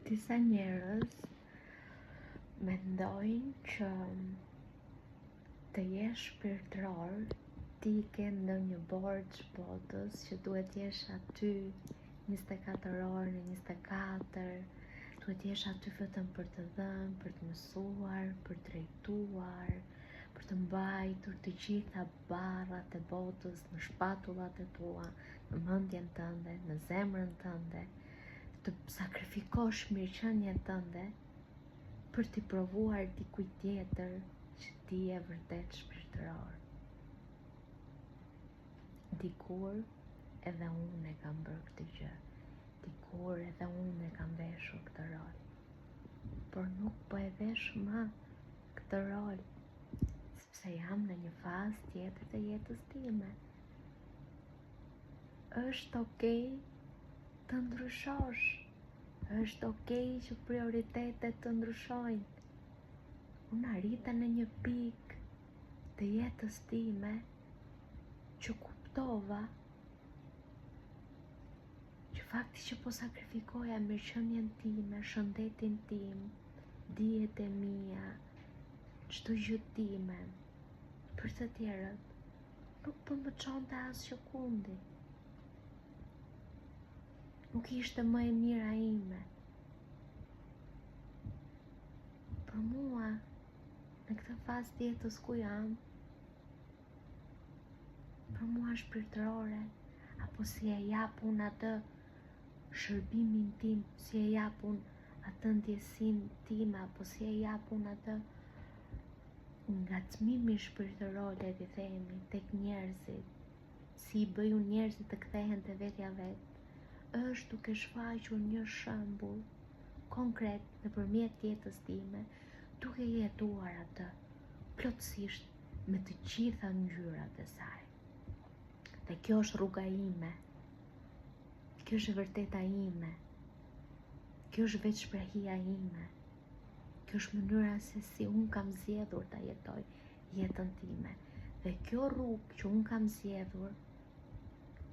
Disa njerëz mendojnë që të jesh shpirtëror, ti ke ndonjë borxh botës që duhet të jesh aty 24 orë në 24, duhet të jesh aty vetëm për të dhënë, për të mësuar, për të drejtuar, për të mbajtur të gjitha barrat e botës në shpatullat e tua, në mendjen tënde, në zemrën tënde, të sakrifikosh mirëqenien tënde për t'i provuar dikujt tjetër që ti je vërtet shpirtëror. Dikur edhe unë e kam bërë këtë gjë. Dikur edhe unë e kam veshur këtë rol. Por nuk po e vesh më këtë rol sepse jam në një fazë tjetër të jetës time. Është okej të ndryshosh. Është okej që prioritetet të ndryshojnë. Unë arrita në një pikë të jetës time që kuptova që fakti që po sakrifikoja mirëqenien time, shëndetin tim, dijet e mia, çdo gjë time për të tjerët, nuk po më çonte asgjëkundi. Nuk ishte më e mira ime. Për mua, në këtë fazë të jetës ku jam, për mua shpirtërore, apo si e jap unë atë shërbimin tim, si e jap unë atë ndjesinë time, apo si e jap unë atë ngacmimin shpirtëror, le t'i themi, tek njerëzit, si i bëj unë njerëzit të kthehen te vetja vet, është duke shfaqur një shembull konkret nëpërmjet jetës time, duke jetuar atë plotësisht me të gjitha ngjyrat e saj. Dhe kjo është rruga ime. Kjo është e vërteta ime. Kjo është vetëshprehia ime. Kjo është mënyra se si unë kam zgjedhur ta jetoj jetën time. Dhe kjo rrugë që unë kam zgjedhur,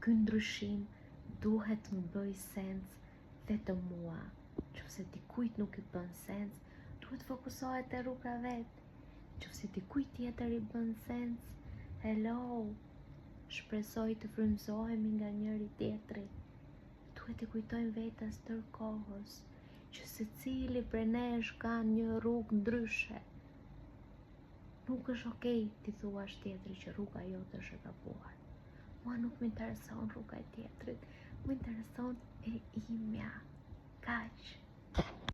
ky ndryshim duhet të më bëjë sens vetëm mua. Qoftë se dikujt nuk i bën sens, duhet fokusohet te rruga vet. Qoftë se dikujt tjetër i bën sens, hello, shpresoj të frymëzohemi nga njëri tjetri. Duhet t'i kujtojmë vetes tërë kohës, që secili prej nesh ka një rrugë ndryshe. Nuk është okej t'i thuash tjetrit që rruga jote është e gabuar. Mua nuk më intereson rruga e tjetrit, më intereson e imja. Kaq.